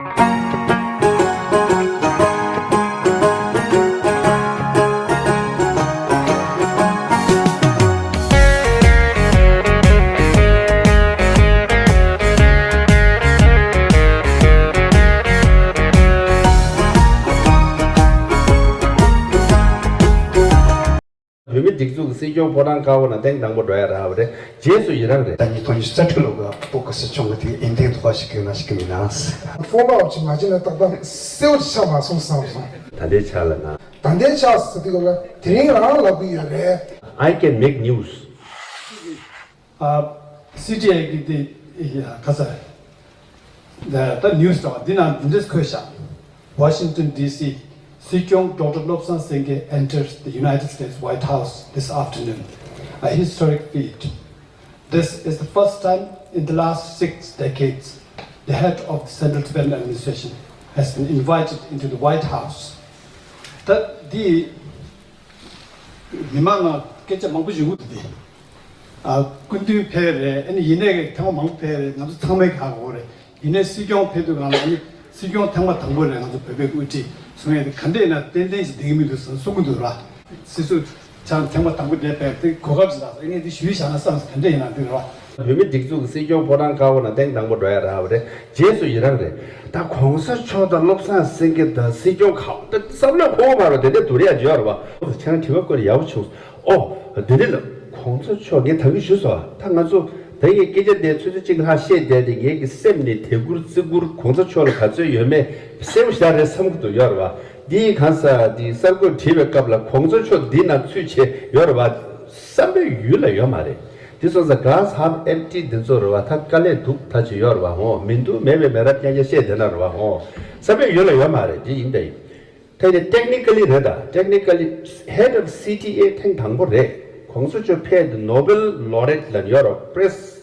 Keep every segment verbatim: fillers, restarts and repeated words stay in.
བོད་མི་སྒྲིག་འཛུགས་ཀྱི་སྲིད་སྐྱོང་ཕོ་བྲང་དཀར་པོ་ན་ཐེངས་དང་པོ་འགྲོ་ཡ་རག་པ་རེད། རྗེས་སུ་ཡི་རང་རེད། ད་ཉིས་སྟོང་ཉི་ཤུ་རྩ་དྲུག་ལོ་གི་བོད་ཀྱི་སྲིད་སྐྱོང་གི་དེ་འོས་འདེམས་ཐོག་ཞིག་གི་ན་ཞིག་གི་མི་ན། ཕོ་མ་བ་ཅིག་མ་བྱས་ན་ཏག་ཏག་གསལ་བོ་ཅིག་ཆགས་མ་སོང་བསམ་སོང་། ད་ལྟའི་ཆ་ལ་ན། ད་ལྟའི་ཆ་ཟེར་དུས་ལ་དེ་རིང་རང་ལབ་གི་ཡོད་རེད། I can make news. ཨ། སི་ཊི་ཨའི་གི་དེ་ཡ་ག་ས་རེད། ད་ནིའུ་སི་འདྲ་བ་འདི་ནང་འདི་འདྲས་འཁོད་བཞག Washington D C, སྲིད་སྐྱོང་ཌོག་ཊར་བློ་བཟང་སེང་གེ enters the United States White House this afternoon, a historic feat. This is the first time in the last six decades the head of the Central Tibetan administration has been invited into the White House. ད་འདི་མི་མང་ལ་སྐད་ཆ་མང་པོ་ཞིག་འུ་དེ། ཨ། སྐུ་མདུན་ཕེབས་རེད། ཨ་ནི་ཡིན་ནའི་ཐེངས་མ་མང་པོ་ཕེབས་རེད། ང་ཚོ་ཚང་མས་ཧ་གོ་རེད། ཡིན་ནའི་སྲིད་སྐྱོང་ཕེབས་དུས་སྒང་ལ་ཨ་ནི་སྲིད་སྐྱོང་ཐེངས་མ་དང་པོ་རེད། ང་ཚོ་བོད་པའི་དབུ་ཁྲིད་གསུང་ཡས་དེ་ག་འདྲས་ཡིན་ན་ཏན་ཏན་ཞིག་བསྡད་ཀྱི་མི་འདུག་ཟེར་གསུང་གི་འདུག་ར། སྲིད་ཟུར་ཆགས་ཐེངས་མ་དང་པོ་འདིར་ཕེབས་དེ་གོ་སྐབས་ཞིག་རག་སོང་། ཨ་ནི་དེ་ཞུས་བཞག་ན་བསམ་སོང་། ག་འདྲས་ཡིན་ན་འདུག་ར། བོད་མི་སྒྲིག་འཛུགས་ཀྱི་སྲིད་སྐྱོང་ཕོ་བྲང་དཀར་པོ་ན་ཐེངས་དང་པོ་འགྲོ་ཡ་རག་པ་རེད། རྗེས་སུ་ཡི་རང་རེད། ད་གོང་ས་མཆོག་དང་བློ་བཟང་སེང་གེ་དང་སྲིད་སྐྱོང་ཁག་ད་བསམ་བློ་འཁོར་བ་མ་རེད། དེ་འདྲས་དུ་རེ་ཡ་བརྗོད་ར་བ། ཁྱེད་རང་དྲི་བ་བཀོད་ཡག་པོ་བྱུང་། ཨོ། དེ་འདྲས་ལ་གོང་ས་མཆོག་ངས་ད་གིན་ཞུས་སོང་། ད་ང་ཚོ་ད་ངས་སྐད་ཆ་དེ་ཚོད་ཚོད་གཅིག་ལྷག་བཤད་བསྡད་དེ་ངེད་ཀྱི་སེམས་ནས་དད་གུས་བརྩི་བཀུར་གོང་ས་མཆོག་ལ་ག་ཚོད་ཡོད་མེད་གསལ་པོ་ཞིག་རེད་བསམ་གི་འདུག་ཡོད་ར་བ། འདིའི་གང་ས་འདི་གསར་འགོད་བྲིས་པའི་སྐབས་ལ་གོང་ས་མཆོག་འདི་ན་ཚུད་བྱས་ཡོད་ར་བ། བསམ་པའི་ཡུལ་ལ་ཡོད་མ་རེད། དེ་སོང་ཙང་glass half empty འདི་ཚོ་རེད་བ། ད་དཀའ་ལས་འདུག་ད་ཅི་ཡོད་རེད་བ། འོ་མི་འདུག་མེད་པའི་མེད་རབས་རྐྱང་རྐྱང་བཤད་བསྡད་ན་རེད་བ། འོ་བསམ་པའི་ཡུལ་ལ་ཡོད་མ་རེད། དེ་ཡིན་ད་ཡིན། ད་ཡིན་ན་technically རེད། ད་technically head of C T A ཐེངས་དང་པོ་རེད། གོང་ས་མཆོག་ཕེབས་དུས་Nobel laureate ལ་ཡོད་རེད། press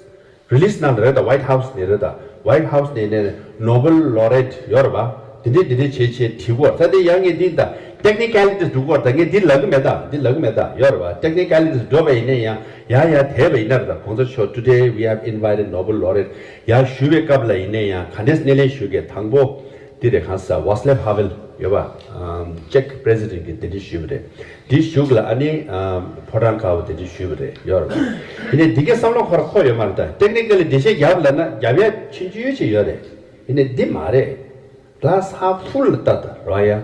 release ནང་ལ་རེད། ད་White House ནས་རེད། ད་White House ནས་ནས་Nobel laureate ཡོད་རེད་བ། དེ་འདྲས་དེ་འདྲས་བྱས་བྱས་བྲིས་གོ། ད་དེ་ཡང་ངས་འདི་ད་technicalities འདུག་གོ། ད་ངས་འདི་ལབ་གི་མེད། ད་འདི་ལབ་གི་མེད། ད་ཡོད་རེད་བ། technicalities འགྲོ་བ་ཡིན་ན་ཡང་ཡ་ཡ་དེ་བ་ཡིན་ན་རེད། ད་གོང་ས་མཆོག་today we have invited Nobel laureate ཡ་ཞུ་བའི་སྐབས་ལ་ཡིན་ན་ཡང་ག་འདྲས་སྣེ་ལེན་ཞུ་གི། དང་པོ་འདི་རེད། གང་ས་Václav Havel ཡོད་པ། ཨམ། Czech president གི་དེ་འདྲས་ཞུས་པ་རེད། འདི་གཞུག་ལ་ཨ་ནི་ཨམ། ཕོ་བྲང་དཀར་པོ་དེ་འདྲས་ཞུས་པ་རེད། ཡོད་རེད། ཡིན་ནའི་འདི་གའི་བསམ་བློ་ཁོ་ར་འཁོར་ཡོད་མ་རེད། ད་technically འགྲེལ་བཤད་རྒྱབ་ལབ་ན་རྒྱབ་ཡ་ཆུང་ཆུང་ཅིག་ཡོད་རེད། ཡིན་ནའི་འདི་མ་རེད། glass half full ལ་ལྟ་ད་ར་ཡ།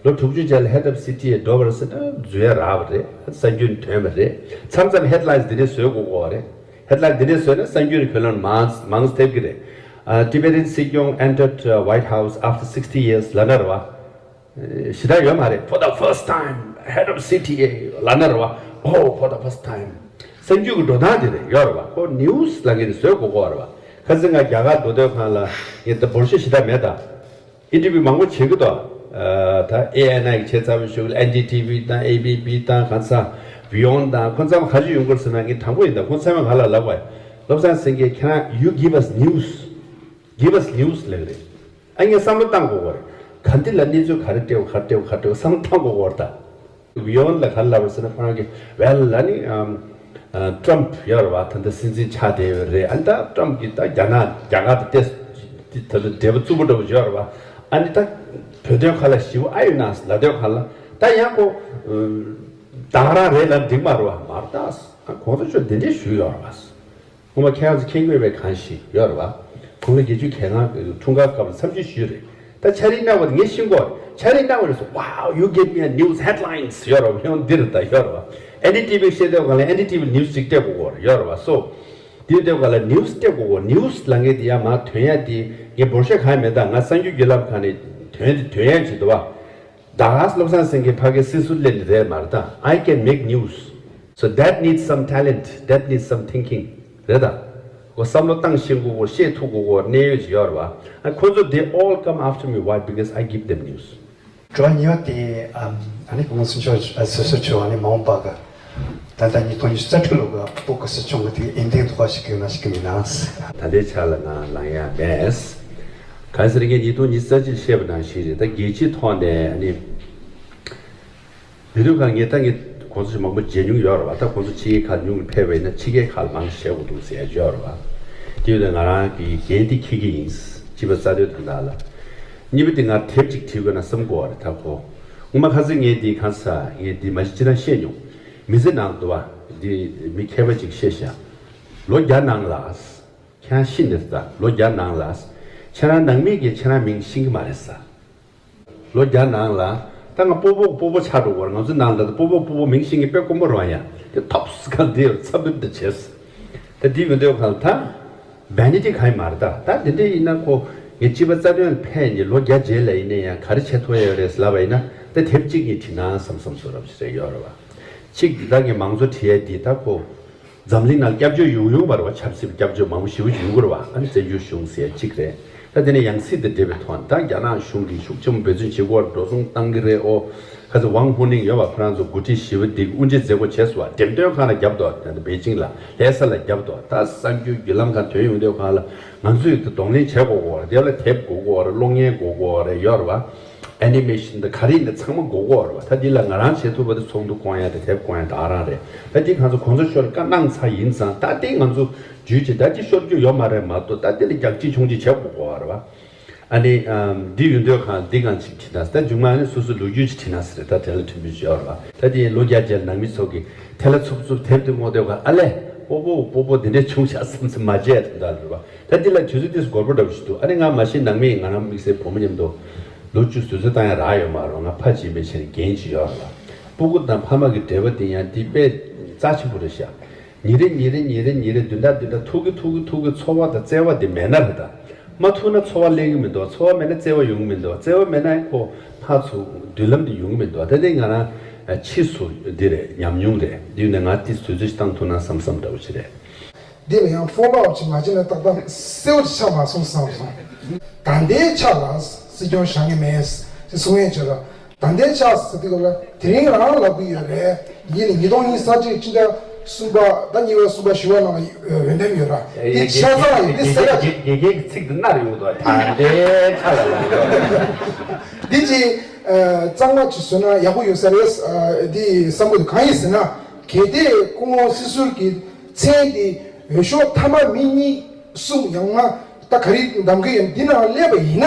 ལོ་དྲུག་ཅུ་རྗེས་ལ་head of C T A འགྲོ་བ་རེད་ཟེར་ན་འཛུལ་ཡ་རག་པ་རེད། གསར་འགྱུར་ཐོན་པ་རེད། མཚམས་མཚམས་headlines འདི་འདྲས་བཟོས་དགོས་དགོས་པ་རེད། headline འདི་འདྲས་བཟོས་ན་གསར་འགྱུར་གྱི་ལོན་མང་མང་ཐེབས་ཀྱི་རེད། ཨ། Tibetan སྲིད་སྐྱོང entered White House after sixty years ལབ་ན་རེད་བ། ཞེ་དྲག་ཡོད་མ་རེད། For the first time head of C T A ལབ་ན་རེད་བ། Oh, for the first time གསར་འགྱུར་གྱི་འགྲོ་སྟངས་དེ་རེད། ཡོད་རེད་བ། ཁོ་news ལབ་མཁན་དེ་བཟོས་དགོས་དགོས་རེད་བ། ཁ་སང་ང་རྒྱ་གར་འགྲོ་དུས་སྒང་ལ་ངས་ད་འབོར་ཤོག་ཞེ་དྲག་མེད་ད། interview མང་པོ་བྱེད་ཀྱི་འདུག་ཨ། ད་A N I གི་བྱས་ཚར་བའི་གཞུག་ལ་N D T V དང་A B P དང་གང་ས་Beyond དང་ཁོ་ཚང་མ་ག་ཚོད་ཡོང་གི་རེད་ཟེར་ན། ངས་དྲང་པོ་ཡིན་ད། ཁོ་ཚང་མས་ང་ལ་ལབ་པ། བློ་བཟང་སེང་གེ་can you give us news? Give us news ལབ་རེད། ཨ། ངས་བསམ་བློ་བཏང་དགོས་ཀྱི་རེད། ག་འདི་ལ་གནས་ཚུལ་ག་རེ་སྤྲད་དགོས་ག་རེ་སྤྲད་དགོས་ག་རེ་སྤྲད་དགོས་བསམ་བློ་བཏང་དགོས་ཀྱི་རེད་ད། Beyond ལ་ག་རེ་ལབ་རེད་ཟེར་ན། ཁོ་རང་གིས་well ཨ་ནི་ཨམ། ཨ། Trump ཡོད་རེད་བ། ད་ལྟ་སྲིད་འཛིན་ཆགས་བསྡད་ཡོད་རེད། ཨ་ནི་ད་Trump གིས་ད་རྒྱ་ནག་རྒྱ་གར་དང་ཏོག་ཙམ་ད་ལྟ་འབྲེལ་བ་རྩུབ་པོ་འདྲ་པོ་ཡོད་རེད་བ། ཨ་ནི་ད་བོད་དོན་ཁ་ལ་ཞེ་པོ་ཨ་ཡོད་ན་ལབ་དུས་སྒང་ལ་ད་ཡང་ཁོ་ད་ག་རང་རེད་ལབ་འགྲིག་མ་རེད་བ། མ་རེད་ད། ཨ། གོང་ས་མཆོག་འདི་འདྲས་ཞུས་ཡོད་རེད་བ། སྔོན་མ་ཁྱེད་རང་ཚོ་མཁྱེན་གྱི་ཡོད་པའི་གང་ཞིག་ཡོད་རེད་བ། དགུང་ལོ་བརྒྱད་ཅུ་གྱ་ལྔ་འཁྲུངས་སྐར་སྐབས་ལ་འཚམས་ཞུས་ཞུས་རེད། ད་ཕྱག་རིས་གནང་བ་དེ་ངས་ཤེས་ཀྱི་ཡོད་རེད། ཕྱག་རིས་གནང་བ་རེད་སོ། Wow, you gave me a news headlines ཡོད་རེད་བ། ཡང་འདི་རེད་ད། ཡོད་རེད་བ། N D T V བཤད་དུས་སྒང་ལ་N D T V news ཅིག་སྤྲད་དགོས་ཀྱི་ཡོད་རེད་བ། སོ་དེ་དུས་སྒང་ལ་news སྤྲད་དགོས་ཀྱི། news ལབ་མཁན་དེ་ཡ་མ་ཐོན་ཡ་དེ་ངས་འབོར་ཤོག་གང་ཡང་མེད་ད། ང་གསར་འགྱུར་བརྒྱུད་ལམ་ཁག་ནས་ཐོན་དེ་ཐོན་ཡ་ཅིག་འདུག་བ། ད་བློ་བཟང་སེང་གེ་ཕ་གིའི་སྲིད་ཟུར་སླེབས་ནས་རེད་མ་རེད་ད། I can make news. So that needs some talent, that needs some thinking རེད་ད། ཁོ་བསམ་བློ་བཏང་ཤེས་དགོས་ཀྱི། བཤད་ཐུབ་དགོས་ཀྱི་གནད་ཡོད་ཅིག་ཡོད་རེད་བ། ཨ། ཁོ་ཚོ་they all come after me. Why? Because I give them news. དྲི་བ་གཉིས་པ་དེ་ཨ་ནི་གོང་ས་མཆོག་ཨ་སོ་སོ་མཆོག་ཨ་ནི་མ་འོངས་པ་གི་ད་ལྟ་ཉིས་སྟོང་ཉི་ཤུ་རྩ་དྲུག་ལོ་གི་བོད་ཀྱི་སྲིད་སྐྱོང་གི་དེ་འོས་འདེམས་ཐོག་ཞིག་ཡོད་ན་ཞིག་གི་མི་ན། ད་ལྟའི་ཆ་ལ་ང་ལངས་ཡ་མེད། གང་ཟེར་ངས་ཉིས་སྟོང་ཉི་ཤུ་རྩ་གཅིག་བཤད་པ་ནང་བཞིན་རེད། ད་རྒྱལ་སྤྱིའི་ཐོག་ནས་ཨ་ནི་དེ་དུས་ཁ་ངས་ད་ངས་གོང་ས་མཆོག་མང་པོ་མཇལ་མྱོང་ཡོད་རེད་བ། ད་གོང་ས་ཕྱི་རྒྱལ་ཁག་ཉུང་གི་ཕེབས་པ་ཡིན་ན་ཕྱི་རྒྱལ་ཁག་ལ་མང་བཞེས་དགོས་འདུག་ཟེར་ཡ་ཡོད་རེད་བ། དེ་ཡོད་ན་ང་རང་གི་འགན་འདི་འཁྱེར་གྱི་ཡིན། སྤྱི་པ་རྩ་དོན་དོན་དག་ལ། གཉིས་པ་དེ་ང་དེབ་ཅིག་བྲིས་དགོས་ན་བསམ་དགོས་པ་རེད་ད་ཁོ། སྔོན་མ་ཁ་སང་ངས་འདི་གང་ས་ངས་འདི་མ་གཞི་ཅི་ན་བཤད་མྱོང་། མི་ཚེ་ནང་དུ་བ་འདི་མི་མཁས་པ་ཅིག་བཤད་ཤག་ལོ་བརྒྱ་ནང་ལ། ཁྱེད་རང་ཤི་ནས་ད་ལོ་བརྒྱ་ནང་ལ། ཁྱེད་རང་ནང་མི་གིས་ཁྱེད་རང་མིང་ཤེས་ཀྱི་མ་རེད་ས། ལོ་བརྒྱ་ནང་ལ། ད་ང་སྤོ་བོ་སྤོ་བོ་ཆགས་འགྲོ་གི་ཡོད་རེད། ང་ཚོའི་ནང་ལ་ད་སྤོ་བོ་སྤོ་བོ་མིང་ཤེས་མཁན་དཔེ་དཀོན་པོ་རང་ཡ། དེ་ཐོབ་སི་གང་དེ་ཚབ་འདུན་དུ་བྱས། ད་དེ་ཡོད་འདོད་གང་ལ་ད། བན་ནི་ཊི་གང་ཡིན་མ་རེད་ད། ད་དེ་འདྲ་ཡིན་ན་ཁོ། ངས་སྤྱི་པ་རྩ་དོན་ལ་ཕན་ནི་ལོ་བརྒྱ་རྗེས་ལ་ཡིན་ན་ཡང་ག་རེ་བྱེད་ཐུབ་ཡ་ཡོད་རེད་ལབ་པ་ཡིན་ན། ད་དེབ་གཅིག་གཉིས་བྲིས་ན་བསམ་བསམ་བཟོ་རབས་ཞིག་རེད་ཡོད་རེད་བ། གཅིག་འདི་ད་ངས་མང་གཙོ་བྲིས་ཡ་འདི་ད་ཁོ། འཛམ་གླིང་ནང་སྐྱབས་བཅོལ་ཡོང་ཡོང་བར་བ་ཆབ་སྲིད་སྐྱབས་བཅོལ་མང་པོ་ཞེ་པོ་ཡོང་གི་རེད་བ། ཨ་ནི་བཙན་བྱོལ་གཞུང་ཟེར་གཅིག་རེད། ད་དེ་ནས་ཡང་སྲིད་དང་འབྲེལ་བའི་ཐོག་ནས་ད་རྒྱ་ནག་གཞུང་གིས་ཤུགས་ཆེན་པོ་འབད་བརྩོན་བྱེད་དགོས་རེད། འགྲོ་སོང་བཏང་གི་རེད། ཨོ། ཁ་ཚ་ཝང་ཧུ་ནིང་ཡོད་བ། ཁོ་རང་ཚོ་འགོ་ཁྲིད་ཞེ་པོ་འདི་དབུ་འབྱེད་མཛད་སྒོ་བྱས་སོང་བ། འགྲེམས་སྟོན་ཁང་ལ་བརྒྱབ་འདུག་ད་པེ་ཅིང་ལ་ལྷ་ས་ལ་བརྒྱབ་འདུག་ད་གསར་འགྱུར་བརྒྱུད་ལམ་ཁག་ཐོན་ཡོང་དུས་གང་ལ་ང་ཚོས་དེ་གདོང་ལེན་བྱེད་དགོས་གོ་རེད། དེ་ལ་དེབ་དགོས་གོ་རེད། གློག་བརྙན་དགོས་གོ་རེད། ཡོད་རེད་བ། ཨེ་ནི་མེ་ཤིན་དང་ག་རེ་ཡིན་ན་ཚང་མ་དགོས་ཀྱི་ཡོད་རེད་བ། ད་འདི་ལ་ང་རང་བྱེད་ཐུབ་པ་དེ་ཚོགས་འདུ་བསྐོང་ཡ་དེ་དེབ་བསྐོང་ཡ་དེ་ཨ་རང་རེད། ད་འདི་ང་ཚོ་གོང་ས་མཆོག་ལ་བཀའ་གནང་ཚར་ཡིན་ཙང་། ད་འདི་ང་ཚོ་བརྒྱུད་བྱས་ད་འདི་ཤོར་རྒྱུ་ཡོད་མ་རེད་མ་གཏོགས། ད་འདི་ལ་རྒྱག་ཅི་ཆུང་ཅི་བྱེད་དགོས་ཀྱི་ཡོད་རེད་བ། ཨ་ནི་ཨམ། འདི་ཡོད་འདོད་གང་འདི་གང་ཅིག་བྲིས་ན། ད་མཇུག་མ་ནི་སོ་སོ་ལོ་རྒྱུས་ཅིག་བྲིས་ན་ཟེར། ད་དེ་ལ་མཐུན་པའི་ཡོད་རེད་བ། ད་འདི་ལོ་བརྒྱ་རྗེས་ནང་མི་ཚོ་གི་དེ་ལ་ཚུབ་ཚུབ་དེབ་དེ་མོ་དེ་ག་ཨ་ལས་སྤོ་བོ་སྤོ་བོ་འདི་འདྲས་བྱུང་ཤག་བསམ་ཚུལ་མ་བྱས་དོན་དག་རེད་བ། ད་འདི་ལ་དུས་ཚོད་ཏིས་འགོར་པོ་འདྲ་པོ་ཞིག་འདུག་ཨ་ནི་ང་མ་གཞི་ནང་མི་ཡིན། ང་རང་དམིགས་བསལ་བུ་མོ་མཉམ་དུ་ལོ་བཅུ་དུས་ཚོད་བཏང་ཡ་རག་ཡོད་མ་རེད། ང་ཕ་གཅིག་པའི་ཆེད་ནས་རྒན་གཅིག་ཡོད་རེད་བ། སྤུ་གུ་དང་ཕ་མ་གི་འབྲེལ་བ་དེ་ཡང་འདི་དཔེ་རྩ་ཆེན་པོ་རེད་ཤག་ཉིན་རེ་ཉིན་རེ་ཉིན་རེ་ཉིན་རེ་བདུན་ཕྲག་བདུན་ཕྲག་ཐུག་གི་ཐུག་གི་ཐུག་གི་འཚོ་བ་དང་བརྩེ་བ་འདི་མེད་ན་རེད་ད། མ་ཐུག་ན་འཚོ་བ་སླེབས་ཀྱི་མི་འདུག་འཚོ་བ་མེད་ན་བརྩེ་བ་ཡོང་གི་མི་འདུག་བརྩེ་བ་མེད་ན་ཁོ་ཕར་ཚུར་མདུན་ལམ་འདི་ཡོང་གི་མི་འདུག་ད་དེ་ང་རང་ཕྱིས་སུ་འདི་རེད། ཉམས་མྱོང་རེད། འདི་ནས་ང་ཏིས་དུས་ཚོད་ཅིག་བཏང་ཐུབ་ན་བསམ་བསམ་འདྲ་བོ་ཅིག་རེད། འདི་ལ་ཡང་ཕོ་ལོ་ཨབ་ཅིག་མ་བྱས་ན་ཏག་ཏག་གསལ་བོ་ཅིག་ཆགས་མ་སོང་བསམ་སོང་། ད་ལྟའི་ཆ་ལ་སྲིད་སྐྱོང་བཞེངས་ཀྱི་མེད་ཅེས་གསུང་ཡས་བྱས་ལ། ད་ལྟའི་ཆ་ཟེར་དུས་ལ་དེ་རིང་རང་ལབ་ཀྱི་ཡོད་རེད། ཡིན་ནི་ཉིས་སྟོང་ཉི་ཤུ་རྩ་གཅིག་སྤྱི་ཟླ་གསུམ་པ་ཟླ་གཉིས་པ་གསུམ་པ་བཞི་པ་ནང་ལ་འོས་འདེམས་ཡོད་ར། འདི་ཆ་ཚང་ཡིན། འདི་གསལ་ཁ་ཅིག་དགེ་རྒན་གྱི་ཚིག་འདི་མནར་ཡོང་འདུག་ད་ལྟའི་ཆ་ལ་ལབ་ཡོད། འདི་ཅིག་གཙང་མ་ཅིག་བཟོས་ན་ཡག་པོ་ཡོད་ས་རེད། འདི་བསམ་གྱི་འདུག་གང་ཡིན་ཟེར་ན། གལ་ཏེ་སྐུ་ངོ་སྲིད་ཟུར་གྱི་མཚན་འདི་འོས་ཤོག་མཐའ་མ་མི་གཉིས་གསུམ་ཡང་ན་ད་ག་རེ་འདེམས་ཀྱི་ཡོད་འདི་ནང་སླེབས་པ་ཡིན་ན།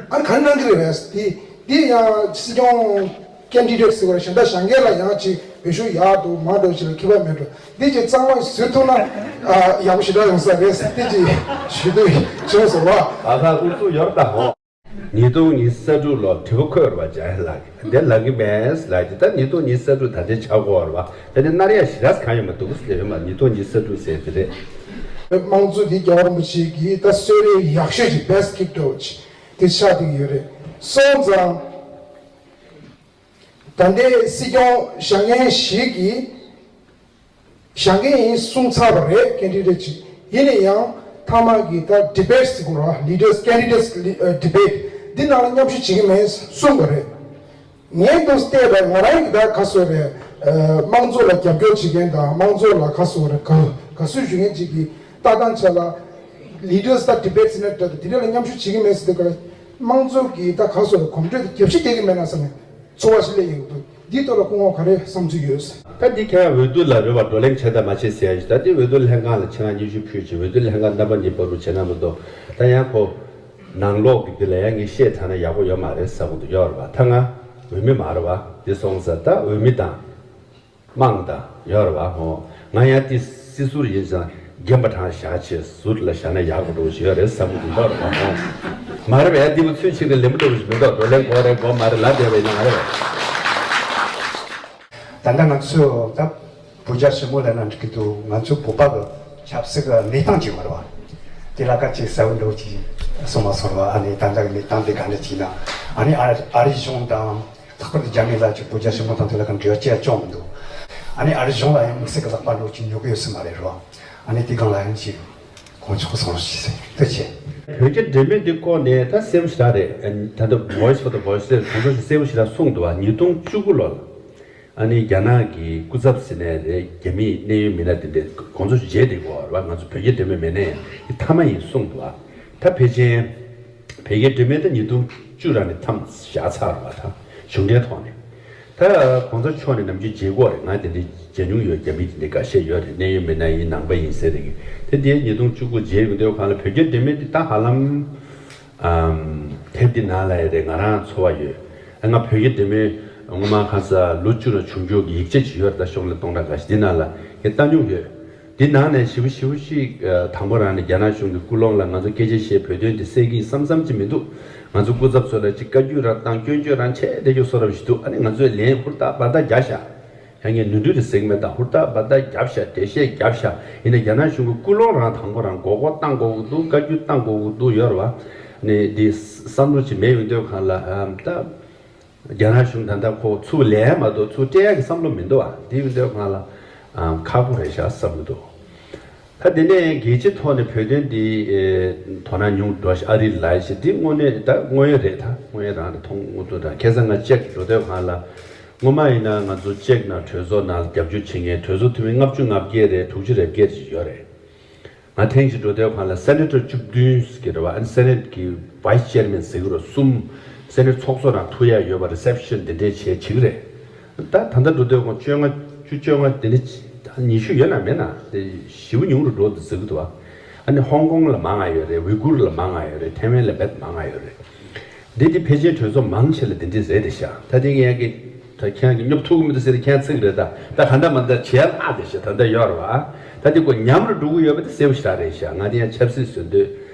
ཨ་ནི་ག་རེ་གནང་གི་རེད་པས། དེ་དེ་ཡང་སྲིད་སྐྱོང་ཀེན་ཌི་ཌེ་ཊི་ཟེར་བ་རེད། གཞན་དག་གཞན་སྒེར་ལ་ཡང་ཅིག་འོས་ཤོག་ཡག་འདུག་མང་འདུག་ཅིག་ལ་ཁྱད་པར་མེད་འགྲོ། འདི་ཅིག་གཙང་མ་བཟོས་ཐུབ་ན་ཨ་ཡག་པོ་ཞེ་དྲག་ཡོང་ས་རེད། འདི་ཅིག་ཞུ་འདོད་བྱུང་སོང་བ། ཨ་ཁ་ཨུ་ཚུགས་ཡོད་ད་ཧོ། ཉིས་སྟོང་ཉི་ཤུ་རྩ་དྲུག་ལོར་དྲི་བ་འཁོད་པ་ཇ་ཧེ་ལགས་འདི་ལབ་གི་མེད་ལབ་ཀྱི། ད་ཉིས་སྟོང་ཉི་ཤུ་རྩ་དྲུག་ད་ལྟའི་ཆགས་ཀྱི་ཡོད་རེད་བ། ད་དེ་མནར་ཡ་ཞེ་དྲག་གང་ཡོད་མ་འདུག་ཟེར་ཡོད་མ། ཉིས་སྟོང་ཉི་ཤུ་རྩ་དྲུག་ཟེར་དེ་རེད། དམངས་གཙོ་འདི་རྒྱལ་བ་རིན་པོ་ཆེ་གིས་ད་གསོལ་རས་ཡག་ཤོས་ཅིག་བེ་སི་ཊི་གིབ་ཊི་འདྲ་བོ་ཅིག་དེ་ཆགས་བསྡད་ཀྱི་ཡོད་རེད། སོང་ཙང་ད་ལྟའི་སྲིད་སྐྱོང་བཞེངས་མཁན་ཞིག་གིས་བཞེངས་མཁན་ཡིན་གསུངས་ཚར་བ་རེད། ཀེན་ཌི་ཌེ་ཊི་ཅིག་ཡིན་ན་ཡང་མཐའ་མ་གི་ད་ཌི་བེ་ཊི་ཟེར་དགོས་རེད་བ། ལི་ཌར་སི་ཀེན་ཌི་ཌེ་ཊི་སི་ཌི་བེ་ཊི་འདི་ནང་ལ་མཉམ་ཞུགས་བྱེད་ཀྱི་མེད་གསུངས་པ་རེད། ངས་འདུག་བལྟས་པ་ང་རང་གི་ད་ག་སོ་རེད། ཨ་དམངས་གཙོ་ལ་རྒྱབ་སྐྱོར་བྱེད་མཁན་དང་དམངས་གཙོ་ལ་ག་སོ་རེད། དགའ་དགའ་བསུ་ཞུ་མཁན་ཅིག་གིས་ལྟ་སྟངས་ཆ་ལ་ལི་ཌར་སི་ད་ཌི་བེ་ཊི་ཟེར་ན་འདྲ་དེ་འདྲ་ལ་མཉམ་ཞུགས་བྱེད་ཀྱི་མེད་ཟེར་དུས་ཀ་དམངས་གཙོ་གི་ད་ག་སོ་རེད། གོམ་བགྲོད་དེ་རྒྱབ་ཤིག་བསྡད་ཀྱི་མེད་ན་བསམ་ནས་ཚོར་བ་ཞིག་སླེབས་ཡོང་གི་འདུག་འདིའི་ཐོག་ལ་སྐུ་ངོ་ག་རེ་བསམ་ཚུལ་ཡོད། ད་འདི་ཁྱེད་རང་འོས་བསྡུ་ལ་རོལ་བ་བགྲོ་གླེང་བྱེད་དང་མ་བྱེད་ཟེར་ཡ་ཞིག་ད་འདི་འོས་བསྡུ་ལྷན་ཁང་ལ་ཁྱེད་རང་སྙན་ཞུ་ཕུལ་ཅིང་། འོས་བསྡུ་ལྷན་ཁང་རྣམ་པ་གཉིས་བར་དུ་བྱེད་ན་མི་འདུག་ད་ཡང་ཁོ། ནང་ལོགས་ཀྱི་འདི་ལ་ཡང་ངས་བཤད་ཚར་ན་ཡག་པོ་ཡོད་མ་རེད་བསམ་གྱི་འདུག་ཡོད་རེད་བ། ད་ང་འོས་མི་མ་རེད་བ། འདི་སོང་ཙང་ད་འོས་མི་དང་དམངས་དང་ཡོད་རེད་བ། ཧོ། ང་ཡང་འདི་སྲིད་ཟུར་ཡིན་ཙང་རྒན་པ་གྲངས་བཞག་བྱས་ཟུར་ལ་བཞག་ན་ཡག་པོ་འདྲ་བོ་ཞིག་ཡོད་རེད་བསམ་གྱི་འདུག་ཡོད་རེད་བ། ཧོ། མ་རེད་བས། འདི་བུ་ཚོས་ཕྱིར་ལེན་པ་འདྲ་བོ་ཞིག་མི་འདུག་བགྲོ་གླེང་དགོས་རེད་དགོས་མ་རེད་ལབ་བསྡད་པ་ཡིན་ན་མ་རེད་བས། ད་ལྟ་ང་ཚོས་ད་བོད་རྒྱ་ཞི་མོལ་ལབ་ན་འགྲིག་གི་འདུག་ང་ཚོ་བོད་པ་གི་ཆབ་སྲིད་ཀྱི་གནས་སྟངས་ཅིག་ཡོད་རེད་བ། དེ་ལ་ཁ་ཅིག་གསལ་བོ་འདྲ་བོ་ཅིག་གསུངས་མ་སོང་རེད་བ། ཨ་ནི་ད་ལྟ་གི་གནས་སྟངས་དེ་ག་འདྲ་ཅིག་ཡིན་ན། ཨ་ནི་ཨ་ཨ་རིའི་གཞུང་དང་ལྷག་པར་དུ་རྒྱ་མི་ལ་ཅིག་བོད་རྒྱ་ཞི་མོལ་དང་དེ་ལ་ག་འབྲེལ་བ་ཅི་ཡང་བྱུང་མི་འདུག་ཨ་ནི་ཨ་རིའི་གཞུང་ལ་ཡང་དམིགས་བསལ་གྱི་ལག་པ་འདྲ་བོ་ཅིག་ཉོ་གི་ཡོད་ས་མ་རེད་རེད་བ། ཨ་ནི་དེ་སྒང་ལ་ཡང་ཅིག་དགོངས་ཚུལ་གསུང་རོགས་ཞུ་ཟེར། ཐུགས་རྗེ་ཆེ། བོད་རྒྱ་འབྲེལ་མོལ་འདི་སྐོར་ནས་ད་གསལ་པོ་ཞེ་དྲག་རེད། ད་ལྟ་Voice for the Voiceless གོང་ས་མཆོག་གསལ་པོ་ཞེ་དྲག་གསུངས་འདུག་བ། ཉིས་སྟོང་བཅུ་དགུ་ལོར། ཨ་ནི་རྒྱ་ནག་གི་སྐུ་ཚབ་ཟེར་ནའི་རེད། རྒྱ་མིའི་གནད་ཡོད་མི་སྣ་དེ་འདྲས་གོང་ས་མཆོག་མཇལ་བསྡད་ཀྱི་ཡོད་རེད་བ། ང་ཚོ་བོད་རྒྱ་འབྲེལ་མོལ་མེད་ནའི་ཡང་འདི་མཐའ་མ་ཡིན་གསུངས་འདུག་བ། ད་ཕལ་ཆེར་བོད་རྒྱ་འབྲེལ་མོལ་ད་ཉིས་སྟོང་བཅུ་རང་ནས་མཚམས་བཞག་ཚར་བ། ད་གཞུང་འབྲེལ་ཐོག་ནས་ད་གོང་ས་མཆོག་ནས་ནམ་རྒྱུན་མཇལ་གྱི་ཡོད་རེད། ང་དེ་འདྲས་མཇལ་མྱོང་ཡོད། རྒྱ་མི་དེ་འདྲས་འགའ་ཤས་ཡོད་རེད། གནད་ཡོད་མི་སྣ་ཡིན་ནང་པ་ཡིན་ཟེར་རེད། དེ་འདྲས་ཉིས་སྟོང་བཅུ་དགུ་མཇལ་ཡོང་དུས་གང་ལ་བོད་རྒྱ་འབྲེལ་མོལ་འདི་ད་ཧ་ལམ། ཨམ། དེབ་འདི་ནང་ལ་ཡ་རེད། ང་རང་ཚོར་བ་ཡོད། ཨ། ང་བོད་ཀྱི་འབྲེལ་མོལ་སྔོན་མ་ཁ་ས་ལོ་བཅུ་ལ་བྱུང་ཆོག་གི་ཡིག་ཆ་ཅིག་ཡོད་རེད། ད་ཤོག་ལྷེ་སྟོང་ཕྲག་འགའ་ཤས་འདི་ནང་ལ་ངས་བལྟ་མྱོང་ཡོད། འདི་ནང་ནས་ཞེ་པོ་ཞེ་པོ་ཞིག་ཨ། དང་པོ་རང་ནས་རྒྱ་ནག་གཞུང་གི་སྐུལ་སློང་ལ་ང་ཚོ་སྐད་ཆ་བཤད། བོད་དོན་འདི་སེལ་གྱི་བསམ་བསམ་ཅིག་མི་འདུག་ང་ཚོ་སྐུ་ཚབ་ཚོ་ལ་ཅིག་བཀའ་བཀྱོན་རང་བཏང་། སྐྱོན་བརྗོད་རང་བྱས་བསྡད་རྒྱུ་བཟོ་འདྲ་ཞིག་འདུག་ཨ་ནི་ང་ཚོས་ལན་ཧུར་ཐག་འབར་ཐག་རྒྱག་ཤག་ཡང་ངས་ནོར་འཁྲུལ་རེད་ཟེར་གྱི་མེད། ད་ཧུར་ཐག་འབར་ཐག་རྒྱབ་ཤག་འགྲེལ་བཤད་རྒྱབ་ཤག་ཡིན་ན་རྒྱ་ནག་གཞུང་གི་སྐུལ་སློང་རང་དང་པོ་རང་མགོ་སྐོར་བཏང་དགོས་ཀྱི་འདུག་བཀའ་བཀྱོན་བཏང་དགོས་ཀྱི་འདུག་ཡོད་རེད་བ། ནི་འདི་བསམ་བློ་ཅིག་མེད་ཡོང་དུས་སྒང་ལ། ཨམ། ད་རྒྱ་ནག་གཞུང་ད་ལྟ་ཁོ་ཚུར་ལན་མ་གཏོགས་ཚུར་སྤྲད་ཡག་གི་བསམ་བློ་མི་འདུག་བ། དེ་ཡོང་དུས་སྒང་ལ། ཨམ། ཁག་པོ་རེད་ཤག་བསམ་གྱི་འདུག་ད་དེ་ནས་རྒྱལ་སྤྱིའི་ཐོག་ནས་བོད་དོན་འདི་ཨེ། དོ་སྣང་ཉུང་འགྲོ་ཤག་ཨ་རི་ལ་ཡ་ཞིག་འདི་དངོས་གནས་ད་དངོས་ཡོད་རེད། ད་དངོས་ཡོད་རང་རེད། མཐོང་དངོས་ཐོག་ད་ཁ་སང་ང་ཅེག་འགྲོ་དུས་སྒང་ལ། སྔོན་མ་ཡིན་ན་ང་ཚོ་ཅེག་ནང་གྲོས་ཚོགས་ནང་རྒྱབ་སྐྱོར་བྱེད་མཁན་གྲོས་ཚོགས་འཐུས་མི་ལྔ་བཅུ་ང་བརྒྱད་རེད། དྲུག་ཅུ་རེ་བརྒྱད་ཅིག་ཡོད་རེད། ང་ཐེངས་ཤིག་འགྲོ་དུས་སྒང་ལ་སེ་ནེ་ཊར་བཅུ་བདུན་ཟེར་གྱི་རེད་བ། ཨ་ནི་སེ་ནེ་ཊི་གི་བྷའི་སི་ཅེར་མེན་ཟེར་གྱི་རེད། གསུམ་སེ་ནེ་ཊི་ཚོགས་གཙོ་རང་ཐུག་ཡག་ཡོད་པ། རི་སེབ་ཤན་འདི་འདྲས་བྱས་བྱེད་ཀྱི་རེད། ད་ད་ལྟ་འགྲོ་དུས་སྒང་བཅོ་ལྔ་བཅུ། བཅོ་ལྔ་དེ་འདྲ་ཉི་ཤུ་ཡོད་ན་མེད་ན་དེ་ཞེ་པོ་ཉུང་རུ་འགྲོ་འདུག་ཟེར་གྱི་འདུག་བ། ཨ་ནི་ཧོང་ཀོང་ལ་མང་ང་ཡོད་རེད། ཝི་གུར་ལ་མང་ང་ཡོད་རེད། ཐའེ་ཝན་ལ་རྦད་མང་ང་ཡོད་རེད། འདི་འདི་ཕལ་ཆེར་གྲོས་ཚོགས་མང་ཆེ་ལ་འདི་འདྲས་རེད་དེ་ཤག་ད་དེ་ངས་ཀྱི་ད་ཁྱེད་རང་གི་སྙོབ་ཐུབ་ཀྱི་མི་འདུག་ཟེར་ཏེ་ཁྱེད་རང་ཚིག་རེད། ད་ད་ག་འདྲ་མ་འདྲ་བྱས་ལྷག་དེ་ཤག་ད་ལྟ་ཡོད་རེད་བ། ད་འདི་ཁོ་ཉམས་རུ་འགྲོ་གི་ཡོད་པ་དེ་གསལ་པོ་ཞེ་དྲག་རེད་ཤག་ང་དེ་ཡང་ཆབ་སྲིད་བཟོ་འདོད་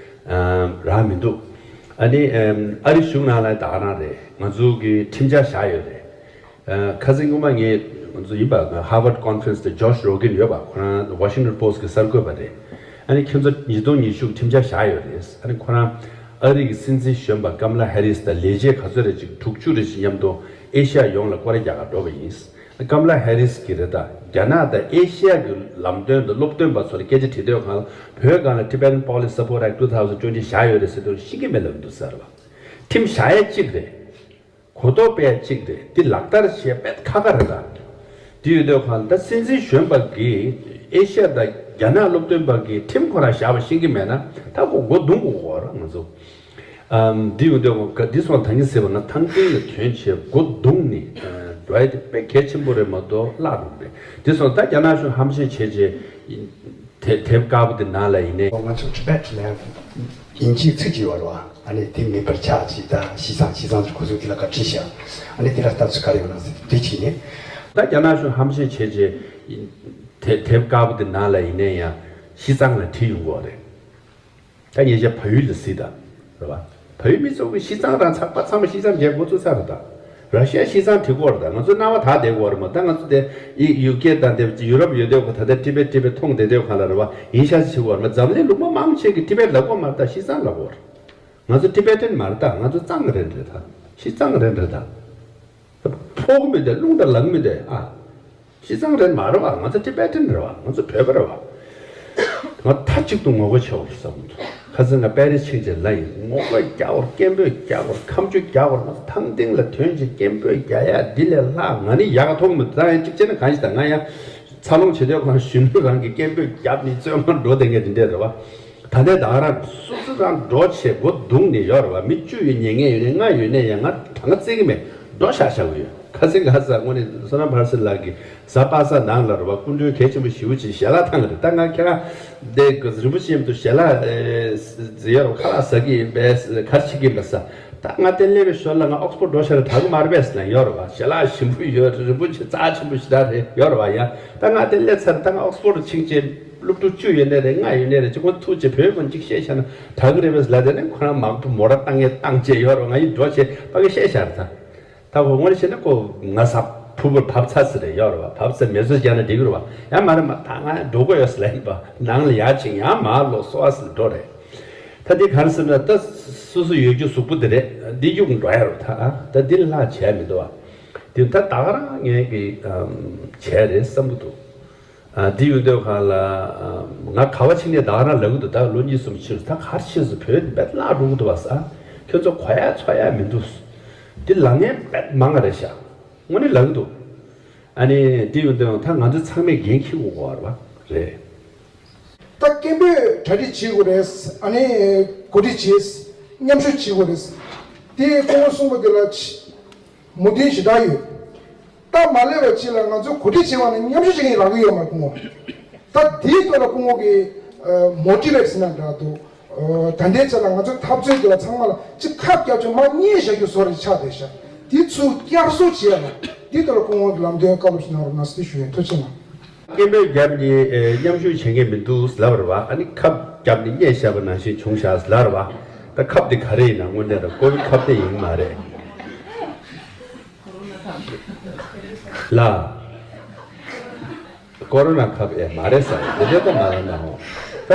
ཨམ། རང་མི་འདུག་ཨ་ནི་ཨམ། ཨ་རི་གཞུང་ནང་ལ་ད་ག་རང་རེད། ང་ཚོ་གི་ཁྲིམས་འཆར་བཞག་ཡོད་རེད། ཨ། ཁ་སང་སྔོན་མ་ངས་ང་ཚོ་ཡིན་པ་ཧར་ཝརཌ་ཀོན་ཕ་རེན་སི་དེ་ཇོ་ཤི་རོ་གིན་ཡོད་པ། ཁོ་རང་ཝ་ཤིང་ཊོན་པོ་སི་ཊི་གི་གསར་འགོད་པ་རེད། ཨ་ནི་ཁྱེད་ཚོ་ཉིས་སྟོང་ཉི་ཤུ་ཁྲིམས་འཆར་བཞག་ཡོད་རེད། ཨ་ནི་ཁོ་རང་ཨ་རི་གི་སྲིད་འཛིན་གཞོན་པ་ཀམ་ལ་ཧེ་རིས་དང་ལས་བྱེད་ག་ཚོད་རེ་ཅིག་དྲུག་ཅུ་རེ་ཅིག་མཉམ་དུ་ཨེ་ཤ་ཡ་ཡོངས་ལ་སྐོར་ར་རྒྱག་ག་འགྲོ་བ་ཡིན། ཀམ་ལ་ཧེ་རིས་གིས་རེད། ད་རྒྱ་ནག་དང་ཨེ་ཤ་ཡ་གི་ལམ་སྟོན་དང་སློབ་སྟོན་པ་ཚོ་ལ་སྐད་ཆ་དྲིས་དུས་སྒང་ལ་བོད་སྒང་ལ་Tibetan Policy Support Act two thousand twenty བཞག་ཡོད་རེད་ཟེར་དུས་ཤེས་ཀྱི་མེད་ལབ་འདུག་ཟེར་བ། ཁྲིམས་བཞག་ཡ་གཅིག་རེད། གོ་རྟོགས་སྤེལ་གཅིག་རེད། འདི་ལག་བསྟར་བྱེད་དཔེ་ཁག་ཁག་རེད་ད། དེ་ཡོད་དུས་སྒང་ད་སྲིད་འཛིན་གཞོན་པ་གིས་ཨེ་ཤ་ཡ་དང་རྒྱ་ནག་སློབ་སྟོན་པ་གིས་ཁྲིམས་ཁོ་རང་བཞག་པ་ཤེས་ཀྱི་མེད་ན་ད་ཁོ་མགོ་རྡུང་དགོས་ཀྱི་ཡོད་རེད་ང་ཚོ། ཨམ། འདི་ཡོད་དུས་སྒང་ག་འདི་སོང་ད་གིན་ཟེར་བ་ན་ཐང་སྟེང་ལ་ཐོན་བྱས་མགོ་རྡུང་ནས་འགྲོ་ཡ་དེ་དཔེ་གལ་ཆེན་པོ་རེད་མ་གཏོགས་བརླག་འགྲོ་གི་རེད། འདི་སོང་ད་རྒྱ་ནག་གཞུང་ཧམ་བཤད་བྱས་བྱས། དེ་དེབ་དཀར་པོ་དེ་ནང་ལ་ཡིན་ནའི། ང་ཚོ་Tibet ལ་དབྱིན་ཇིའི་ཚིག་ཅིག་ཡོད་རེད་བ། ཨ་ནི་དེ་མེད་པར་ཆགས་ཅིག་ད་ཤི་ཙང་ཤི་ཙང་ཟེར་ཁོ་ཚོས་དེ་ལ་བཀའ་ཁྲིད་བྱས། ཨ་ནི་དེ་ལ་ལྟ་ཚུལ་ག་རེ་ཡོད་ན་ཟེར་དེ་བྱས་ནས། ད་རྒྱ་ནག་གཞུང་ཧམ་བཤད་བྱས་རྗེས་དེ་དེབ་དཀར་པོ་དེ་ནང་ལ་ཡིན་ནའི་ཡང་ཤི་ཙང་ལ་བྲིས་ཡོང་གི་ཡོད་རེད། ད་ཉེ་ཆར་བལ་ཡུལ་ལ་གཟིགས་དང་། རེད་བ། བལ་ཡུལ་མི་ཚོ་གི་ཤི་ཙང་རང་ཚགས་པ་ཚང་མ་ཤི་ཙང་བྱས་འགོ་བཙུགས་ཚར་རེད་ད། ར་ཤི་ཡ་ཤི་ཙང་བྲིས་ཀྱི་ཡོད་རེད་ད། ང་ཚོ་སྣང་བ་དག་བསྡད་ཀྱི་ཡོད་རེད་མ། ད་ང་ཚོ་དེ་ཡི་ཡུ་ཀེ་དང་དེ་ཡུ་རོབ་ཡོད་དུས་ཁོ་ད་ལྟ་ཊི་བེཊ་ཊི་བེཊ་མཐོང་བསྡད་དུས་གང་ལ་རེད་བ། ཡིན་ཤག་ཅིག་བྱེད་ཀྱི་ཡོད་རེད་མ། འཛམ་གླིང་ལུང་པ་མང་ཆེ་གིས་ཊི་བེཊ་ལབ་ཀྱི་ཡོད་མ་རེད་ད། ཤི་ཙང་ལབ་ཀྱི་ཡོད་རེད། ང་ཚོ་ཊི་བེ་ཊན་མ་རེད་ད། ང་ཚོ་ཙང་རེད་རེད་ད། ཤི་ཙང་རེད་རེད་ད། ཕོག་མི་འདུག་རླུང་དང་ལངས་མི་འདུག་ཨ། ཤི་ཙང་རེད་མ་རེད་བ། ང་ཚོ་ཊི་བེ་ཊན་རེད་བ། ང་ཚོ་བོད་པ་རེད་བ། ང་མཐའ་གཅིག་ཏུ་ངོ་རྒོལ་བྱེད་དགོས་བསམ་གྱི་འདུག་ཁ་སང་ང་པེ་རི་སི་ཕྱིན་ཆད་ལབ་ཡིན། ངོ་རྒོལ་རྒྱག་དགོས། སྐད་འབོད་རྒྱག་དགོས། ཁ་མཆུ་རྒྱག་དགོས། ང་ཚོ་ཐང་སྟེང་ལ་ཐོན་ཅིག་སྐད་འབོད་རྒྱག་ཡ་འདི་ལས་ལྷག་ང་ནི་ཡག་ག་མཐོང་གི་མི་འདུག་ད་ཡང་གཅིག་བྱས་ན་གང་ཞིག་ད་ང་ཡང་འཚར་ལོངས་བྱེད་དུས་གང་གཞོན་ནུ་རང་གི་སྐད་འབོད་རྒྱབ་ནས་བཙོན་ཁང་འགྲོ་བསྡད་མཁན་དེ་འདྲས་རེད་བ། ད་ལྟའི་ད་ག་རང་སོ་སོ་རང་འགྲོ་བྱེད་སྒོ་བརྡུངས་ནས་ཡོད་རེད་བ། མི་བཅུ་ཡོད་ཉེ་ངན་ཡོད་ནས་ང་ཡོད་ནས་ཡང་ང་གྲངས་ཀ་བརྩི་གི་མེད། འགྲོ་བཞག་བཞག་གི་ཡོད། ཁ་སང་ག་ས་དངོས་གནས་བསོད་ནམས་ཕར་སེར་ལགས་ཀྱིས་གཟའ་པ་སངས་ནང་ལ་རེད་བ། སྐུ་མགྲོན་གལ་ཆེན་པོ་ཞེ་པོ་ཅིག་ཞལ་ལག་བཏང་གི་རེད། ད་ང་ཁྱེད་རང་འདི་རིན་པོ་ཆེ་མཉམ་དུ་ཞལ་ལག་ཟེར་ཡོད་རེད་བ། ཁ་ལག་ཟ་གི་ཡིན་པས་ག་རེ་བྱེད་ཀྱི་ཡིན་པས་ཟེར། ད་ང་དེ་སླེབས་པའི་ཞོར་ལ་ང་ཨོག་སི་ཕོར་འགྲོ་ཤར་དྲག་གི་མ་རེད་པས་ཟེར་ན་ཡོད་རེད་བ། ཞལ་ལག་ཞིམ་པོ་ཡོད། རིན་པོ་ཆེ་རྩ་ཆེན་པོ་ཞེ་དྲག་རེད་ཡོད་རེད་བ། ཡ་ད་ང་དེ་སླེབས་ཚར། ད་ང་ཨོག་སི་ཕོར་ཕྱིན་ཆད་སློབ་ཕྲུག་བཅུ་ཡོད་ནའི་རེད། ལྔ་ཡོད་ནའི་རེད། ཅིག་ཁོང་ཐུག་ཅིག་བོད་ཁོང་ཅིག་བཤད་བཞག་ན་དྲག་གི་རེད་པས་ལབ། དེ་ནས་ཁོ་རང་མང་པོ་མོ་ཊ་བཏང་ངེས་བཏང་བྱས་ཡོད་རེད་བ། ང་ཡིས་འགྲོ་བྱས་ཕ་གི་བཤད་བཞག་རེད་ད། ད་ཁོ་དངོས་གནས་བཤད་ན་ཁོ་ང་ས་ཕུ་བོར་བབས་ཚར་ཟེར་རེད་ཡོད་རེད་བ། བབས་ཚར་མེ་སོས་རྒྱག་ན་འགྲིག་གི་རེད་བ། ཡང་མ་རེད་མ། ད་ང་འགྲོ་དགོས་ཡོད་ཟེར་ལབ་ཡིན་པ། ནང་ལ་ཡར་ཕྱིན་ཡང་མར་ལོག་སོ་ཨ་ཟེར་འགྲོ་རེད། ད་འདི་ག་རེ་ཟེར་ན་ད་སོ་སོ་ཡོད་རྒྱུ་གཟུགས་པོ་འདི་རེད། འདི་གཡུག་འགྲོ་ཡ་རེད་ད། ད་འདི་ལ་ལྷག་བྱས་མི་འདུག་བ། འདི་ད་ད་ག་རང་ངས་ཀྱི་བྱས་རེད་བསམ་གྱི་འདུག་ཨ། འདི་ཡོད་དུས་གང་ལ་ང་ག་བ་ཕྱིན་ནས་ད་ག་རང་ལབ་གི་འདུག་ད་ལོ་གཉིས་གསུམ་ཕྱིན་ད་ག་རེ་བྱས་སོང་། བོད་འདི་བརླག་འགྲོ་གི་འདུག་བ་ས། ཁྱོད་ཚོ་གོ་ཡ་ཚོར་ཡ་མི་འདུག་འདི་ལབ་མཁན་དཔེ་མང་ང་རེད་ཤག་དངོས་གནས་ལབ་གི་འདུག་ཨ་ནི་འདི་ཡོད་དུས་ད་ང་ཚོ་ཚང་མས་འགན་འཁྱེར་དགོས་པ་རེད། ད་སྐད་འབོད་གྲ་སྒྲིག་བྱེད་དགོས་རེད། ཨ་ནི་གོ་སྒྲིག་བྱེད། མཉམ་ཞུགས་བྱེད་དགོས་རེད། དེ་སྐུ་ངོ་གསུངས་པ་དེ་ལ་མོས་མཐུན་ཞེ་དྲག་ཡོད། ད་མ་སླེབས་པ་ཅིག་ལ་ང་ཚོ་གོ་སྒྲིག་བྱེད་པ་ནི་མཉམ་ཞུགས་བྱེད་མཁན་རག་གི་ཡོད་མ་རེད་སྐུ་ངོ། ད་དེའི་ཐོག་ལ་སྐུ་ངོ་གིས་མོ་ཊི་ཝེཊ་ཟེར་ན་འདྲ་འདུག་ད་ལྟའི་ཆ་ལ་ང་ཚོའི་འཐབ་རྩོད་འདི་ལ་ཚང་མ་ལ་ཅིག་ཁབ་བརྒྱབ་ཅིག་མར་བསྙེས་བཞག་རྒྱུ་བཟོ་རེ་ཆགས་བསྡད་ཤག་འདི་ཚུར་བསྐྱར་གསོ་བྱས་ལ་འདི་ལྟ་ལ་སྐུ་ངོ་གི་ལམ་སྟོན་བཀའ་སློབ་ཞིག་གནང་རོགས་གནང་ཟེར་ཞུ་ཡིན། ཐུགས་རྗེ་གནང་། སྐད་འབོད་བརྒྱབ་ནས་མཉམ་ཞུགས་བྱེད་མཁན་མི་འདུག་ལབ་རེད་བ། ཨ་ནི་ཁབ་བརྒྱབ་ནས་བསྙེས་བཞག་པ་ནང་བཞིན་བྱུང་བཞག་ལབ་རེད་བ། ད་ཁབ་དེ་ག་རེ་ཡིན་ན་དངོས་གནས་ད་ཀོ་བི་ཁབ་དེ་ཡིན་མ་རེད་ལ། ཀོ་རོ་ན་ཁབ་ཨེ་མ་རེད་ས་དེ་འདྲ་ད་མ་རེད་ན་ཧོ། ད་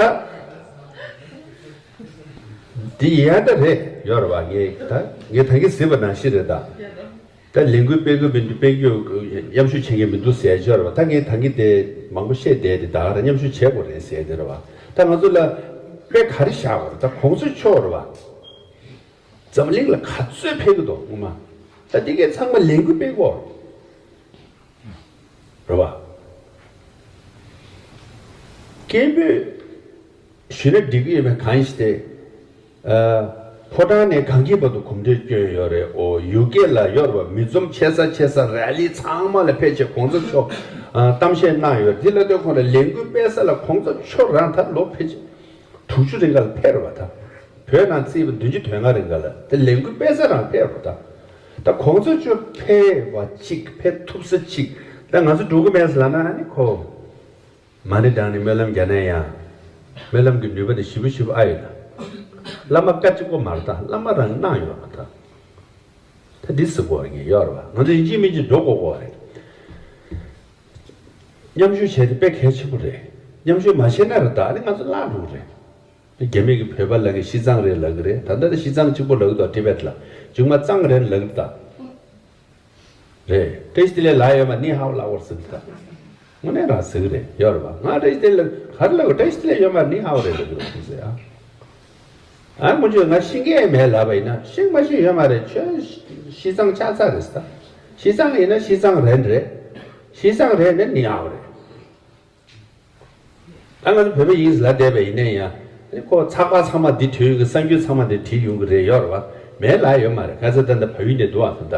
འདི་ཡ་ད་རེད་ཡོད་རེད་བ། ངས་ད་ངས་ད་གིན་ཟེར་བ་ནང་བཞིན་རེད་ད། ད་ལས་འགུལ་སྤེལ་དགོས་མི་འདུག་སྤེལ་རྒྱུ་མཉམ་ཞུགས་བྱེད་མཁན་མི་འདུག་ཟེར་ཡ་ཅིག་ཡོད་རེད་བ། ད་ངས་ད་གིན་དེ་མང་པོ་བཤད་བསྡད་དེ་ད་ག་རང་མཉམ་ཞུགས་བྱེད་དགོས་རེད་ཟེར་དེ་རེད་བ། ད་ང་ཚོ་ལ་དཔེ་ག་རེ་བཞག་པ་རེད། ད་གོང་ས་མཆོག་རེད་བ། འཛམ་གླིང་ལ་ག་ཚོད་ཕེབས་ཀྱི་འདུག་སྔོན་མ། ད་འདི་གས་ཚང་མ་ལས་འགུལ་སྤེལ་དགོས་རེད་བ། སྐད་འབོད་ཞུས་ན་འགྲིག་གི་ཡོད་མེད་གང་ཡིན་ཞིག་སྟེ། ཨ། ཕོ་བྲང་ནས་གངས་སྐྱིད་བར་དུ་གོམ་བགྲོད་བསྐྱོན་ཡོད་རེད། ཨོ་ཡུ་ཀེ་ལ་ཡོད་རེད་བ། མི་འཛོམས་ཆེ་ས་ཆེ་ས་རལ་ལི་ཚང་མ་ལ་ཕེབས་བྱས་གོང་ས་མཆོག་ཨ། གཏམ་བཤད་གནང་ཡོད་རེད། དེ་ལ་ལྟོས་གོང་ལ་ལས་འགུལ་སྤེལ་ས་ལ་གོང་ས་མཆོག་རང་ད་ལོ་ཕལ་ཆེར་དྲུག་ཅུ་རིང་ག་ལ་ཕེབས་རེད་བ། ད་བོད་ནང་བརྩིས་པ་བདུན་ཅུ་དོན་ལྔ་རིང་ག་ལ་ད་ལས་འགུལ་སྤེལ་ས་རང་ཕེབས་རེད་བ། ད་ད་གོང་ས་མཆོག་ཕེབས་པ་གཅིག་ཕེབས་ཐུབ་ས་གཅིག་ད་ང་ཚོ་འགྲོ་གི་མེད་ཟེར་ལབ་ན་ཨ་ནི་ཁོ། མ་ཎི་བགྲངས་ནས་སྨོན་ལམ་རྒྱག་ན་ཡང་། སྨོན་ལམ་གྱི་ནུས་པ་དེ་ཞེ་པོ་ཞེ་པོ་ཨ་ཡོད་ན། བླ་མ་བཀའ་གཅིག་པོ་མ་རེད་ད། བླ་མ་རང་གནང་ཡོད་མ་ད། ད་འདི་ཟེར་དགོས་རེད་ངས་ཡོད་རེད་བ། ང་ཚོ་ཡིན་གཅིག་མིན་གཅིག་འགྲོ་དགོས་དགོས་རེད། མཉམ་ཞུགས་བྱས་ཏེ་དཔེ་གལ་ཆེན་པོ་རེད། མཉམ་ཞུགས་མ་བྱས་ན་རེད་ད་ཨ་ནི་ང་ཚོ་བརླག་འགྲོ་གི་རེད། རྒྱ་མི་གི་བོད་པ་ལབ་གི་ཤི་ཙང་རེད་ལབ་གི་རེད། ད་ལྟ་ཤི་ཙང་གཅིག་པོ་ལབ་གི་འདུག་ཊི་བེཊ་ལ། མཇུག་མ་ཙང་རེད་ལབ་གི་ད། རེད། བཀྲ་ཤིས་བདེ་ལེགས་ལབ་ཡོད་མ་ནི་ཧའོ་ལབ་བར་ཟེར་གི་ད། དངོས་གནས་རང་ཟེར་གི་རེད་ཡོད་རེད་བ། ང་བཀྲ་ཤིས་བདེ་ལེགས་ག་རེ་ལབ་གི། བཀྲ་ཤིས་བདེ་ལེགས་ཡོད་མ་ནི་ཧའོ་རེད་ལབ་གི་རེད་ཟེར་ཨ། ཨ་ངོ་ཅོས་ང་ཤི་མཁན་མེད་ལབ་པ་ཡིན་ན་ཤི་མ་ཤི་ཡོད་མ་རེད། ཁྱོད་ཤི་ཙང་ཆགས་ཚར་རེད་ཟེར་ད། ཤི་ཙང་ཡིན་ན་ཤི་ཙང་རན་རེད། ཤི་ཙང་རན་ན་ནི་ཧའོ་རེད། ད་ང་ཚོ་བོད་པ་ཡིན་ལབ་བསྡད་པ་ཡིན་ནའི་ཡང་། ཁོ་ཚགས་པར་ཚང་མ་འདི་བྲིས་ཡོང་གི། གསར་འགྱུར་ཚང་མ་འདི་བྲིས་ཡོང་གི་རེད་ཡོད་རེད་བ། མེད་ལབ་ཡོད་མ་རེད། ཁ་སང་ད་ལྟ་བལ་ཡུལ་ནས་འདུག་ཨ་ད་ལྟ།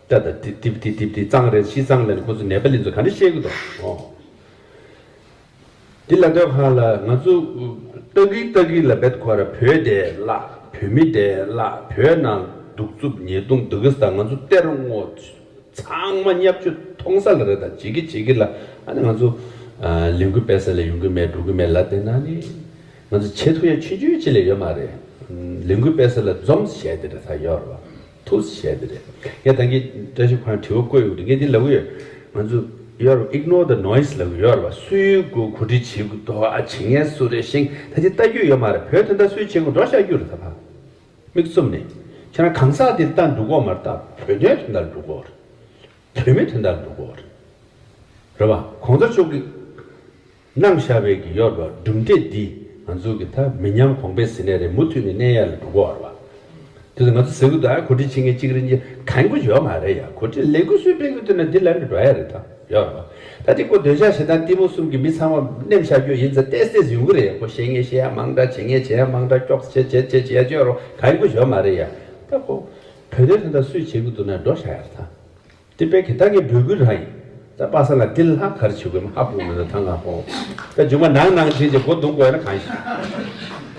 ད་ལྟ་ཏི་ཏི་ཏི་ཏི་ཏི་གཙང་རེད་ཤི་གཙང་རེད། ཁོ་ཚོ་ནེ་པ་ལི་ཚོ་ག་འདྲ་བཤད་གི་འདུག་ཨོ། འདི་ལ་ལྟོས་གང་ལ་ང་ཚོ་ཏ་གི་ཏ་གི་ལ་བེད་ཁོ་ར་བོད་དེ་བརླག་བོད་མི་དེ་བརླག་བོད་ནང་གདུག་རྩུབ་ཉེས་རྡུང་འདུག་གི་ས་ང་ཚོ་གཏེར་དངོས། ཚང་མ་བརྙས་བཅོས་མཐོང་ས་ལ་རེད་ད། བྱེད་ཀྱི་བྱེད་ཀྱི་ལ་ཨ་ནི་ང་ཚོ་ཨ་ལས་འགུལ་སྤེལ་ས་ལ་ཡོང་གི་མེད་འགྲོ་གི་མེད་ལབ་བསྡད་ན་ནི་ང་ཚོ་བྱེད་ཐུབ་ཡ་ཆུང་ཆུང་ཅིག་ལས་ཡོད་མ་རེད། ལས་འགུལ་སྤེལ་ས་ལ་འཛོམས་བྱས་དེ་རེད་ད་ཡོད་རེད་བ། ཐུགས་བྱས་དེ་རེད། ངས་ད་གིན་བཀྲ་ཤིས་ཁོང་དྲི་བ་བཀོད་ཡོད་འདུག་ངས་འདི་ལབ་གི་ཡོད། ང་ཚོ་ཡོད་རེད། Ignore the noise ལབ་གི་ཡོད་རེད་བ། སུའི་གོ་གོ་སྒྲིག་བྱེད་དགོས་དོ་ཨ་བྱེད་མཁན་སུ་རེད་ཤིང་ད་ཅི་ལྟ་རྒྱུ་ཡོད་མ་རེད། བོད་དོན་དག་སུས་བྱེད་དགོས་འགྲོ་བཞག་རྒྱུ་རེད་ད་ཕ། མིག་བཙུམ་ནས། ཁྱེད་རང་གང་ཟག་འདིར་ལྟ་འགྲོ་གི་ཡོད་མ་རེད་ད། བོད་དོན་དོན་དག་འགྲོ་གི་ཡོད་རེད། བོད་མིའི་དོན་དག་འགྲོ་གི་ཡོད་རེད། རེད་བ། གོང་ས་མཆོག་གིས་གནང་བཞག་པའི་གི་ཡོད་རེད་བ། གྲུབ་འབྲས་འདི་ང་ཚོ་གི་ད་མི་ཉམས་གོང་འཕེལ་ཟེར་ནའི་རེད། མུ་མཐུད་ནས་གནས་ཡ་ལ་འགྲོ་གི་ཡོད་རེད་བ། དེ་ཚོ་ང་ཚོ་ཟེར་གི་འདུག་ཨ་གོ་སྒྲིག་བྱེད་མཁན་གཅིག་རེད་གཉིས་གང་གོ་ཡོད་མ་རེད་ཡ། གོ་སྒྲིག་ལས་འགུལ་སུས་སྤེལ་གི་འདུག་ན་འདི་ལ་ནི་འགྲོ་ཡ་རེད་ད། ཡོད་རེད་བ། ད་དེ་ཀོ་འདོད་ཆགས་ཞེ་སྡང་གཏི་མུག་གསུམ་གྱི་མི་ཚང་མ་མནན་བཞག་རྒྱུ་ཡིན་ཙང་ཏེས་ཏེས་ཡོང་གི་རེད། ཁོ་བཤད་མཁན་བཤད་ཡ་མང་དྲགས་བྱེད་མཁན་བྱེད་ཡ་མང་དྲགས་སྐྱོགས་བྱེད་བྱེད་བྱེད་བྱེད་ཡ་ཅོ་རོ་གང་གོ་ཡོད་མ་རེད་ཡ། ད་ཁོ་བོད་དོན་དོན་དག་སུས་བྱེད་གི་འདུག་ན་འགྲོ་བཞག་ཡ་རེད་ད། དེ་དཔེ་གི་ད་ངས་འབོད་སྐུལ་རང་ཡིན། ད་པ་སངས་ལགས་འདི་ལ་ལྷག་ག་རེ་བྱེད་དགོས་མ་ཧ་པོ་མི་འདུག་ད་ང་ཧོ། ད་མཇུག་མ་ནང་ནང་བྱེད་ཅེས་མགོ་རྡུང་དགོས་ན་གང་ཞིག